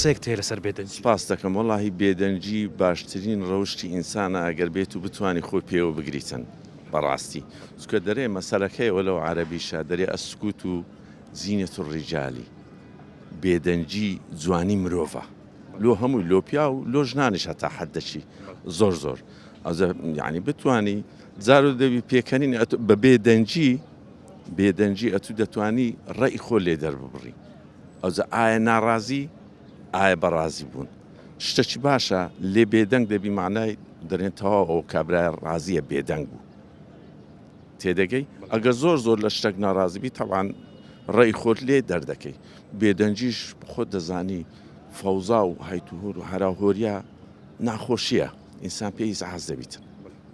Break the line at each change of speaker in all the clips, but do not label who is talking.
قسەیەکت هەیە لەسەر بێدەنگی؟
سپاست دەکەم وەڵاهی بێدەنگی باشترین ڕەوشتی ئینسانە ئەگەر بێت و بتوانی خۆی پێوە بگریتن بەڕاستی چونکە دەرێ مەسەلەکەی وەلەو عەرەبیشە دەرێ السکوت زینە الرجال بێدەنگی جوانی مرۆڤە لۆ هەمووی لۆ پیاو لۆ ژنانیش هەتا حەدەکی زۆر زۆر ئەوجا یعنی بتوانی جارو دەبی پێکەنین بە بێدەنگی بێدەنگی ئەتوو دەتوانی ڕێی خۆ لێ دەرببڕی ئەوجا ئایا ناڕازی ئایا بەڕازی بوون شتەکی باشە لێ بێدەنگ دەبی معنای دەرێن تەواو ئەو کابرای ڕازیە بێدەنگ بوو تێدەگەی ئەگەر زۆر زۆر لە شتەک ناڕازی بی تەوان ڕێی خۆت لێ دەردەکەی بێدەنگیش خۆت دەزانی فەوزا و هەیتوهور و هەراوهۆریا ناخۆشیە ئینسان پێی ئیزعاج دەبیتن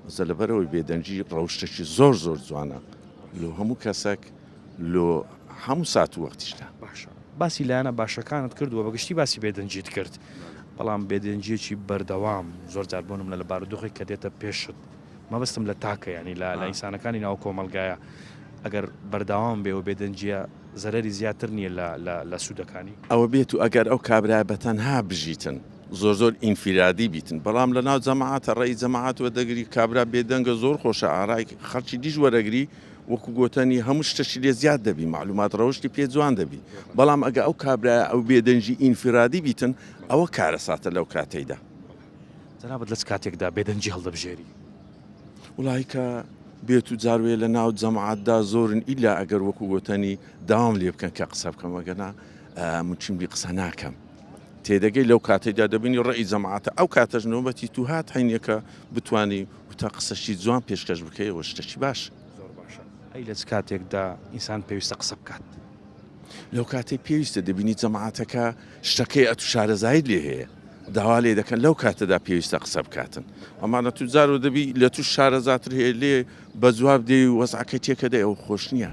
ئەوجا لەبەرئەوەی بێدەنگی ڕەوشتێکی زۆر زۆر جوانە لۆ هەموو کەسەک لۆ هەموو سات و وەختیشدا.
باشە باسی لایەنە باشەکانت کرد و بەگشتی باسی بێدەنگیت کرد بەڵام بێدەنگیەکی بەردەوام زۆر جار بۆ نمونە لە بارودۆخێک کە دێتە پێشت مەبەستم لە تاکە یانی لە لە ئینسانەکانی ناو کۆمەڵگایە ئەگەر بەردەوام بێ و بێدەنگیە زەرەری زیاتر نییە لە لە لە سوودەکانی؟
ئەوە بێت و ئەگەر ئەو کابرایە بە تەنها بژیتن زۆر زۆر ئینفیرادی بیتن بەڵام لە ناو جەماعەتە ڕەئی جەماعەت وەردەگری کابرا بێدەنگە زۆر خۆشە ئارای خەڵکی دیش وەرەگری وەکو گۆتەنی هەموو شتەکی لێ زیاد دەبی مەعلومات ڕەوشتی پێ جوان دەبی بەڵام ئەگە ئەو کابرایە ئەو بێدەنگی ئینفیرادی بیتن ئەوە کارەساتە لەو کاتەیدا.
جەنابت لە چ کاتێکدا بێدەنگی هەڵدەبژێری؟
وڵاهی کە بێت و جاروێ لە ناو جەماعەتدا زۆرن ئیلا ئەگەر وەکو گۆتەنی داوام لێ بکەن کە قسە بکەم ئەگەنا من چیم بی قسە ناکەم تێدەگەی لەو کاتەیدا دەبینی ڕێی جەماعەتە ئەو کاتەش نۆبەتی تو هات حینیەکە بتانی وتا قسەشی جوان پێشکەش بکەیەوە شتەکی باش.
زۆر باشە ئەی لە چ کاتێکدا ئینسان پێویستە قسە بکات؟
لەو کاتەی پێویستە دەبینی جەماعەتەکە شتەکەی ئەتو شارەزایت لێ هەیە داوا لێ دەکەن لەو کاتەدا پێویستە قسە بکاتن ئەمانە تو جارو دەبی لە تو شارەزاتر هەیە لێ بە جواب دێی وەزعەکەی تێکەدەی ئەو خۆش نییە.